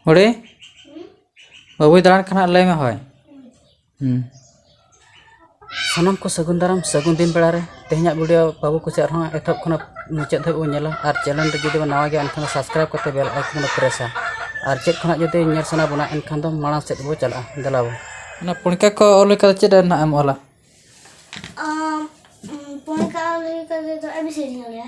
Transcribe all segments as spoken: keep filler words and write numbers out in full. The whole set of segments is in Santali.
ᱦᱩᱲᱤ, ᱵᱟᱹᱵᱩᱭ ᱫᱟᱬᱟᱱ ᱠᱟᱱᱟ, ᱞᱟᱹᱭ ᱢᱮ ᱦᱳᱭ᱾ ᱦᱩᱸ᱾ ᱥᱟᱱᱟᱢ ᱠᱚ ᱥᱟᱹᱜᱩᱱ ᱫᱟᱨᱟᱢ, ᱥᱟᱹᱜᱩᱱ ᱫᱤᱱ ᱵᱮᱲᱟ ᱨᱮ᱾ ᱛᱮᱦᱮᱧᱟᱜ video ᱵᱟᱹᱵᱩ ᱠᱚ ᱥᱮᱫ ᱟᱨᱦᱚᱸ ᱮᱛᱚᱦᱚᱵ ᱠᱷᱚᱱᱟᱜ ᱢᱩᱪᱟᱹᱫ ᱫᱷᱟᱹᱵᱤᱡ ᱵᱚᱱ ᱧᱮᱞᱟ᱾ ᱟᱨ channel ᱨᱮ ᱡᱩᱫᱤ ᱵᱚᱱ ᱱᱟᱣᱟ ᱜᱮᱭᱟ, ᱮᱱᱠᱷᱟᱱ ᱫᱚ subscribe ᱠᱟᱛᱮ bell icon ᱵᱚᱱ pressᱟ᱾ ᱟᱨ ᱪᱮᱫ ᱠᱷᱚᱱᱟᱜ ᱡᱩᱫᱤ ᱧᱮᱞ ᱥᱟᱱᱟ ᱵᱚᱱᱟ, ᱮᱱᱠᱷᱟᱱ ᱫᱚ ᱢᱟᱲᱟᱝ ᱥᱮᱫ ᱵᱚ ᱪᱟᱞᱟᱜᱼᱟ᱾ ᱫᱮᱞᱟ ᱵᱚ᱾ ᱚᱱᱟ ᱯᱚᱲᱠᱟ ᱠᱚ ᱚᱞ ᱠᱟᱫᱟ, ᱪᱮᱫ ᱨᱮᱱᱟᱜ ᱮᱢ ᱚᱞᱟ? ᱟᱢ, ᱩᱢ, ᱯᱚᱲᱠᱟ ᱚᱞ ᱠᱟᱛᱮ ᱫᱚ A B C D ᱚᱞ ᱦᱩᱭᱩᱜᱼᱟ᱾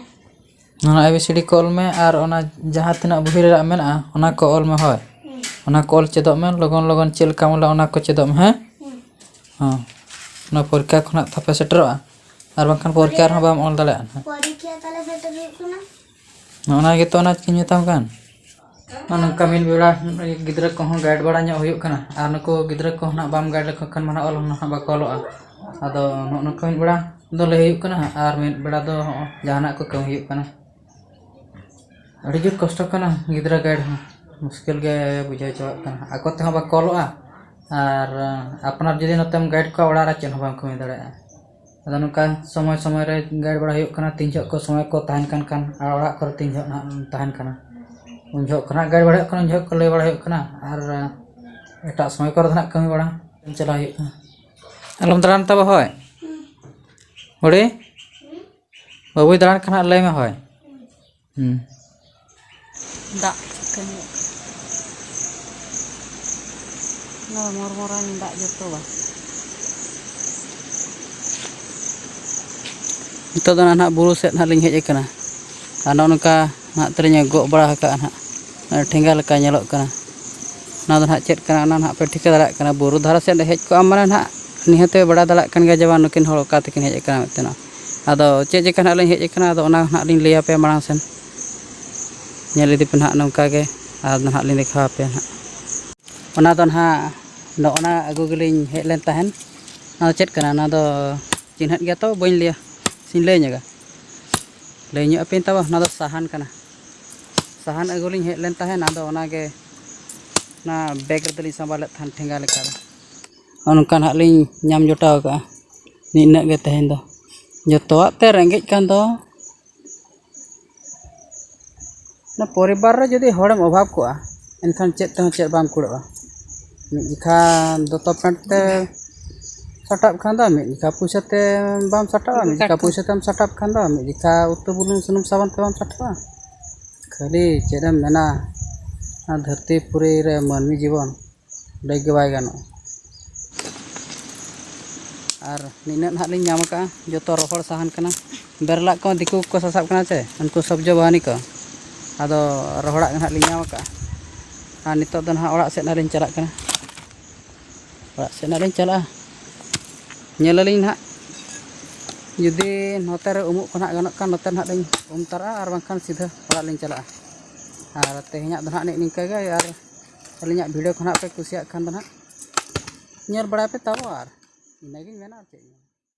ᱚᱱᱟ A B C D ᱠᱚ ᱚᱞ ᱢᱮ, ᱟᱨ ᱚᱱᱟ ᱡᱟᱦᱟᱸ ᱛᱤᱱᱟᱹᱜ ᱵᱚᱦᱤ ᱨᱮᱱᱟᱜ ᱢᱮᱱᱟᱜᱼᱟ, ᱚᱱᱟ ᱠᱚ ᱚᱞ ᱢᱮ, ᱦᱳᱭ᱾ ᱦᱩᱸ᱾ ᱚᱱᱟ ᱠᱚ ᱚᱞ ᱪᱮᱫᱚᱜ ᱢᱮ, ᱞᱚᱜᱚᱱ ᱞᱚᱜᱚᱱ ᱪᱮᱫ ᱞᱮᱠᱟᱢ ᱚᱞᱟ, ᱚᱱᱟ ᱠᱚ ᱪᱮᱫᱚᱜ ᱢᱮ, ᱦᱮᱸ? ᱦᱩᱸ᱾ ᱦᱚᱸ᱾ ᱚᱱᱟ ᱯᱚᱨᱤᱠᱠᱷᱟ ᱠᱷᱚᱱᱟᱜ ᱛᱟᱯᱮ ᱥᱮᱴᱮᱨᱚᱜᱼᱟ, ᱟᱨ ᱵᱟᱝᱠᱷᱟᱱ ᱯᱚᱨᱤᱠᱠᱷᱟ ᱨᱮᱦᱚᱸ ᱵᱟᱢ ᱚᱞ ᱫᱟᱲᱮᱭᱟᱜᱼᱟ ᱱᱟᱦᱟᱜ᱾ ᱯᱚᱨᱤᱠᱠᱷᱟ ᱛᱟᱦᱞᱮ ᱥᱮᱴᱮᱨ ᱦᱩᱭᱩᱜ ᱠᱟᱱᱟ᱾ ᱚᱱᱟ ᱜᱮᱛᱚ, ᱚᱱᱟ ᱪᱤᱠᱟᱹᱧ ᱢᱮᱛᱟᱢ ᱠᱟᱱ᱾ ᱟᱨ ᱱᱚᱝᱠᱟ ᱢᱤᱫ ᱵᱮᱲᱟ ᱜᱤᱫᱽᱨᱟᱹ ᱠᱚᱦᱚᱸ guide ᱵᱟᱲᱟ ᱧᱚᱜ ᱦᱩᱭᱩᱜ ᱠᱟᱱᱟ, ᱟᱨ ᱱᱩᱠᱩ ᱜᱤᱫᱽᱨᱟᱹ ᱠᱚ ᱱᱟᱦᱟᱜ ᱵᱟᱢ guide ᱞᱮᱠᱚ ᱠᱷᱟᱱ ᱢᱟ ᱱᱟᱦᱟᱜ ᱚᱞ ᱦᱚᱸ ᱱᱟᱦᱟᱜ ᱵᱟᱠᱚ ᱚᱞᱚᱜᱼᱟ᱾ ᱟᱫᱚ ᱱᱚᱜᱼᱚ ᱱᱚᱝᱠᱟ ᱢᱤᱫ ᱵᱮᱲᱟ ᱫᱚ ᱞᱟᱹᱭ ᱦᱩᱭᱩᱜ ᱠᱟᱱᱟ, ᱟᱨ ᱢᱤᱫ ᱵᱮᱲᱟ ᱫᱚ ᱦᱚᱸᱜᱼᱚ ᱡᱟᱦᱟᱱᱟᱜ ᱠᱚ ᱠᱟᱹᱢᱤ ᱦᱩᱭᱩᱜ ᱠᱟᱱᱟ᱾ ᱟᱹᱰᱤ ᱡᱳᱨ ᱠᱚᱥᱴᱚ ᱠᱟᱱᱟ ᱜᱤᱫᱽᱨᱟᱹ guide ᱦᱚᱸ, ᱢᱩᱥᱠᱤᱞ ᱜᱮ ᱵᱩᱡᱷᱟᱹᱣ ᱪᱟᱵᱟᱜ ᱠᱟᱱᱟ᱾ ᱟᱠᱚ ᱛᱮᱦᱚᱸ ᱵᱟᱠᱚ ᱚᱞᱚᱜᱼᱟ, ᱟᱨ ᱟᱯᱱᱟᱨ ᱡᱩᱫᱤ ᱱᱚᱛᱮᱢ guide ᱠᱚᱣᱟ ᱚᱲᱟᱜ ᱨᱮ, ᱪᱮᱫ ᱦᱚᱸ ᱵᱟᱢ ᱠᱟᱹᱢᱤ ᱫᱟᱲᱮᱭᱟᱜᱼᱟ᱾ ᱟᱫᱚ ᱱᱚᱝᱠᱟ ᱥᱚᱢᱚᱭ ᱥᱚᱢᱚᱭ ᱨᱮ guide ᱵᱟᱲᱟ ᱦᱩᱭᱩᱜ ᱠᱟᱱᱟ, ᱛᱤᱱ ᱡᱚᱦᱚᱜ ᱠᱚ ᱥᱚᱢᱚᱭ ᱠᱚ ᱛᱟᱦᱮᱱ ᱠᱟᱱ ᱠᱷᱟᱱ, ᱟᱨ ᱚᱲᱟᱜ ᱠᱚᱨᱮ ᱛᱤᱱ ᱡᱚᱦᱚᱜ ᱱᱟᱦᱟᱜ ᱛᱟᱦᱮᱱ ᱠᱟᱱᱟ, ᱩᱱ ᱡᱚᱦᱚᱜ ᱠᱷᱚᱱᱟᱜ guide ᱵᱟᱲᱟ ᱦᱩᱭᱩᱜ ᱠᱟᱱᱟ, ᱩᱱ ᱡᱚᱦᱚᱜ ᱠᱚ ᱞᱟᱹᱭ ᱵᱟᱲᱟ ᱦᱩᱭᱩᱜ ᱠᱟᱱᱟ, ᱟᱨ ᱮᱴᱟᱜ ᱥᱚᱢᱚᱭ ᱠᱚᱨᱮ ᱫᱚ ᱱᱟᱦᱟᱜ ᱠᱟᱹᱢᱤ ᱵᱟᱲᱟ ᱪᱟᱞᱟᱣ ᱦᱩᱭᱩᱜ ᱠᱟᱱᱟ᱾ ᱟᱞᱚᱢ ᱫᱟᱬᱟᱱ ᱛᱟᱵᱚ ᱦᱳᱭ᱾ ᱦᱩᱲᱤ, ᱵᱟᱹᱵᱩᱭ ᱫᱟᱬᱟᱱ ᱠᱟᱱᱟ, ᱞᱟᱹᱭ ᱢᱮ ᱦᱳᱭ᱾ ᱦᱩᱸ᱾ ᱫᱟᱜ ᱪᱤᱠᱟᱹ ᱧᱚᱜ ᱠᱟᱱᱟ᱾ ᱱᱚᱣᱟ ᱢᱚᱨᱢᱚᱨᱟᱱ ᱫᱟᱜ ᱡᱚᱛᱚ ᱵᱟᱝ᱾ ᱱᱤᱛᱚᱜ ᱫᱚ ᱱᱟᱦᱟᱜ ᱵᱩᱨᱩ ᱥᱮᱫ ᱱᱟᱦᱟᱜ ᱞᱤᱧ ᱦᱮᱡ ᱟᱠᱟᱱᱟ᱾ ᱟᱨ ᱱᱚᱜᱼᱚ ᱱᱚᱝᱠᱟ ᱱᱟᱦᱟᱜ ᱛᱮᱞᱤᱧ ᱜᱚᱜ ᱵᱟᱲᱟ ᱟᱠᱟᱫᱼᱟ ᱱᱟᱦᱟᱜ᱾ ᱴᱷᱮᱸᱜᱟ ᱞᱮᱠᱟ ᱧᱮᱞᱚᱜ ᱠᱟᱱᱟ᱾ ᱚᱱᱟ ᱫᱚ ᱱᱟᱦᱟᱜ ᱪᱮᱫ ᱠᱟᱱᱟ, ᱚᱱᱟ ᱱᱟᱦᱟᱜ ᱯᱮ ᱴᱷᱤᱠᱟᱹ ᱫᱟᱲᱮᱭᱟᱜ ᱠᱟᱱᱟ᱾ ᱵᱩᱨᱩ ᱫᱷᱟᱨᱮ ᱥᱮᱫ ᱦᱮᱡ ᱠᱚᱜᱼᱟ ᱢᱟᱱᱮ ᱱᱟᱦᱟᱜ ᱱᱤᱦᱟᱹᱛ ᱯᱮ ᱵᱟᱲᱟᱭ ᱫᱟᱲᱮᱭᱟᱜ ᱠᱟᱱ ᱜᱮᱭᱟ ᱡᱮ ᱵᱟᱝ ᱱᱩᱠᱤᱱ ᱦᱚᱲ ᱚᱠᱟ ᱛᱮᱠᱤᱱ ᱦᱮᱡ ᱟᱠᱟᱱᱟ ᱢᱮᱱᱛᱮ ᱱᱟᱦᱟᱜ᱾ ᱟᱫᱚ ᱪᱮᱫ ᱡᱟᱭᱜᱟ ᱱᱟᱦᱟᱜ ᱞᱤᱧ ᱦᱮᱡ ᱟᱠᱟᱱᱟ, ᱟᱫᱚ ᱚᱱᱟ ᱱᱟᱦᱟᱜ ᱞᱤᱧ ᱞᱟᱹᱭ ᱟᱯᱮᱭᱟ ᱢᱟᱲᱟᱝ ᱥᱮᱱ᱾ ᱧᱮᱞ ᱤᱫᱤ ᱯᱮ ᱱᱟᱦᱟᱜ ᱱᱚᱝᱠᱟ ᱜᱮ, ᱟᱨ ᱱᱟᱦᱟᱜ ᱞᱤᱧ ᱫᱮᱠᱷᱟᱣ ᱟᱯᱮᱭᱟ ᱱᱟᱦᱟᱜ᱾ ᱚᱱᱟ ᱫᱚ ᱱᱟᱦᱟᱜ ᱱᱚᱜᱼᱚ ᱱᱟ ᱟᱹᱜᱩ ᱜᱮᱞᱤᱧ ᱦᱮᱡ ᱞᱮᱱ ᱛᱟᱦᱮᱱ᱾ ᱚᱱᱟ ᱫᱚ ᱪᱮᱫ ᱠᱟᱱᱟ? ᱚᱱᱟ ᱫᱚ ᱪᱤᱱᱦᱟᱹᱜ ᱜᱮᱭᱟ ᱛᱚ, ᱵᱟᱹᱧ ᱞᱟᱹᱭᱟ, ᱥᱮᱧ ᱞᱟᱹᱭ ᱧᱚᱜᱟ᱾ ᱞᱟᱹᱭ ᱧᱚᱜ ᱟᱯᱮᱭᱟᱹᱧ ᱛᱟᱵᱚ, ᱚᱱᱟ ᱫᱚ ᱥᱟᱦᱟᱱ ᱠᱟᱱᱟ᱾ ᱥᱟᱦᱟᱱ ᱟᱹᱜᱩ ᱞᱤᱧ ᱦᱮᱡ ᱞᱮᱱ ᱛᱟᱦᱮᱱ, ᱟᱫᱚ ᱚᱱᱟᱜᱮ ᱚᱱᱟ bag ᱨᱮᱫᱚ ᱞᱤᱧ ᱥᱟᱸᱵᱟᱣ ᱞᱮᱫ ᱛᱟᱦᱮᱱ ᱴᱷᱮᱸᱜᱟ ᱞᱮᱠᱟ ᱫᱚ᱾ ᱱᱚᱜᱼᱚ ᱱᱚᱝᱠᱟ ᱱᱟᱦᱟᱜ ᱞᱤᱧ ᱧᱟᱢ ᱡᱚᱴᱟᱣ ᱟᱠᱟᱫᱼᱟ᱾ ᱱᱤᱱᱟᱹᱜ ᱜᱮ ᱛᱮᱦᱮᱧ ᱫᱚ᱾ ᱡᱚᱛᱚᱣᱟᱜ ᱛᱮ ᱨᱮᱸᱜᱮᱡ ᱠᱟᱱ ᱫᱚ᱾ ᱚᱱᱟ ᱯᱚᱨᱤᱵᱟᱨ ᱨᱮ ᱡᱩᱫᱤ ᱦᱚᱲᱮᱢ ᱚᱵᱷᱟᱵᱽ ᱠᱚᱜᱼᱟ, ᱮᱱᱠᱷᱟᱱ ᱪᱮᱫ ᱛᱮᱦᱚᱸ ᱪᱮᱫ ᱵᱟᱢ ᱠᱩᱲᱟᱹᱜᱼᱟ᱾ ᱢᱤᱫ ᱡᱚᱠᱷᱟ ᱫᱚᱛᱚ ᱯᱮᱱᱴ ᱛᱮ ᱥᱟᱴᱟᱵ ᱠᱷᱟᱱ ᱫᱚ, ᱢᱤᱫ ᱡᱚᱠᱷᱟ ᱯᱩᱭᱥᱟᱹ ᱛᱮ ᱵᱟᱢ ᱥᱟᱴᱟᱵᱟ, ᱢᱤᱫ ᱡᱚᱠᱷᱟ ᱯᱩᱭᱥᱟᱹ ᱛᱮᱢ ᱥᱟᱴᱟᱵ ᱠᱷᱟᱱ ᱫᱚ, ᱢᱤᱫ ᱡᱚᱠᱷᱟ ᱩᱛᱩ ᱵᱩᱞᱩᱝ ᱥᱩᱱᱩᱢ ᱥᱟᱵᱚᱱ ᱛᱮ ᱵᱟᱢ ᱥᱟᱴᱟᱵᱟ᱾ ᱠᱷᱟᱹᱞᱤ ᱪᱮᱫ ᱮᱢ ᱢᱮᱱᱟ, ᱱᱚᱣᱟ ᱫᱷᱟᱹᱨᱛᱤ ᱯᱩᱨᱤ ᱨᱮ ᱢᱟᱹᱱᱢᱤ ᱡᱤᱵᱚᱱ ᱞᱟᱹᱭ ᱜᱮ ᱵᱟᱭ ᱜᱟᱱᱚᱜᱼᱟ᱾ ᱟᱨ ᱱᱤᱱᱟᱹᱜ ᱱᱟᱦᱟᱜ ᱞᱤᱧ ᱧᱟᱢ ᱟᱠᱟᱫᱼᱟ, ᱡᱚᱛᱚ ᱨᱚᱦᱚᱲ ᱥᱟᱦᱟᱱ ᱠᱟᱱᱟ᱾ ᱵᱮᱨᱮᱞᱟᱜ ᱠᱚ ᱫᱤᱠᱩ ᱠᱚ ᱥᱟᱥᱟᱵ ᱠᱟᱱᱟ ᱪᱮ, ᱩᱱᱠᱩ ᱥᱚᱵᱽᱡᱚ ᱵᱟᱦᱟᱱᱤ ᱠᱚ᱾ ᱟᱫᱚ ᱨᱚᱦᱚᱲᱟᱜ ᱜᱮ ᱱᱟᱦᱟᱜ ᱞᱤᱧ ᱧᱟᱢ ᱟᱠᱟᱫᱼᱟ᱾ ᱟᱨ ᱱᱤᱛᱚᱜ ᱫᱚ ᱱᱟᱦᱟᱜ ᱚᱲᱟᱜ ᱥᱮᱫ ᱱᱟᱦᱟᱜ ᱞᱤᱧ ᱪᱟᱞᱟᱜ ᱠᱟᱱᱟ᱾ ᱚᱲᱟᱜ ᱥᱮᱫ ᱱᱟᱦᱟᱜ ᱞᱤᱧ ᱪᱟᱞᱟᱜᱼᱟ᱾ ᱧᱮᱞ ᱟᱹᱞᱤᱧ ᱱᱟᱦᱟᱜ, ᱡᱩᱫᱤ ᱱᱚᱛᱮ ᱨᱮ ᱩᱢᱩᱜ ᱠᱚ ᱱᱟᱦᱟᱜ ᱜᱟᱱᱚᱜ ᱠᱷᱟᱱ, ᱱᱚᱛᱮ ᱱᱟᱦᱟᱜ ᱞᱤᱧ ᱩᱢ ᱛᱟᱨᱟᱜᱼᱟ, ᱟᱨ ᱵᱟᱝᱠᱷᱟᱱ ᱥᱤᱫᱷᱟᱹ ᱚᱲᱟᱜ ᱞᱤᱧ ᱪᱟᱞᱟᱜᱼᱟ᱾ ᱟᱨ ᱛᱮᱦᱮᱧᱟᱜ ᱫᱚ ᱱᱟᱦᱟᱜ ᱱᱤᱝᱠᱟᱹ ᱜᱮ, ᱟᱨ ᱟᱹᱞᱤᱧᱟᱜ ᱵᱷᱤᱰᱤᱭᱳ ᱠᱚ ᱱᱟᱦᱟᱜ ᱯᱮ ᱠᱩᱥᱤᱭᱟᱜ ᱠᱷᱟᱱ ᱫᱚ ᱱᱟᱦᱟᱜ ᱧᱮᱞ ᱵᱟᱲᱟᱭ ᱯᱮ ᱛᱟᱵᱚ, ᱟᱨ ᱤᱱᱟᱹᱜᱤᱧ ᱢᱮᱱᱟ, ᱟᱨ ᱪᱮᱫ ᱤᱧ ᱢᱮᱱᱟ᱾